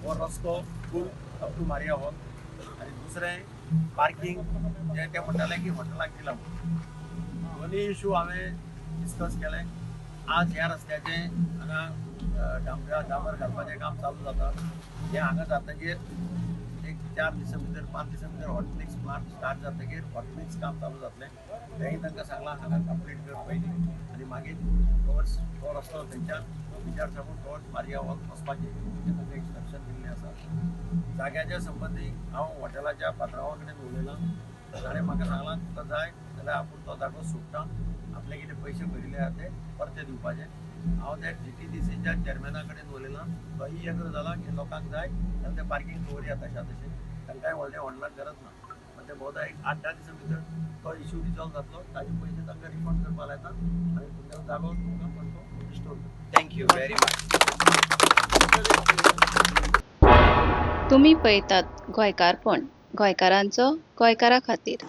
हो रस्तो फूल up two Maria hall आनी दुसरें पार्किंग जें ते म्हणटाले की हॉटेलाक दिला म्हणून. दोनूय इशू हांवें डिस्कस केले. आज ह्या रस्त्याचें हांगा डांबर डांबर घालपाचें काम चालू जाता. हें हांगा जातकीर एक 4 दिसां भितर 5 दिसां भितर हॉटमिक्स प्लांट स्टार्ट जातकीर हॉटमिक्स काम चालू जातलें. तेंय तांकां सांगलां हांगा कंप्लीट कर पयलीं आनी मागीर टुवर्ड्स तो रस्तो थंयच्यान बिचार साकून टुवर्ड्स मारिया हॉल वचपाचें हें तांकां इन्स्ट्रक्शन दिल्लें आसा. जाग्याच्या संबंदी हांव हॉटेलाच्या पात्रांवा कडेन उलयलां. ताणें म्हाका सांगलां तुका जाय जाल्यार आपूण तो जागो सोडटा, आपले कितें पयशे भरिल्ले आसा ते परते दिवपाचे. हांव त्या GTDCच्या चॅरमॅना कडेन उलयलां, तोय एग्री जाला की लोकांक जाय जाल्यार ते पार्किंग दवरया तशा तशें, तांकांय व्हडलें व्हडलां गरज ना. पण ते भोवता एक 8-10 दिसां भितर तो इशू रिजॉल्व जातलो, ताजे पयशे तांकां रिफंड करपा लायता आनी तुमगेलो जागो तुमकां परतो रिस्टोर करता. Thank you very much. तुमी पळयतात गोंयकारपण, गोंयकारांचो गोंयकारा खातीर.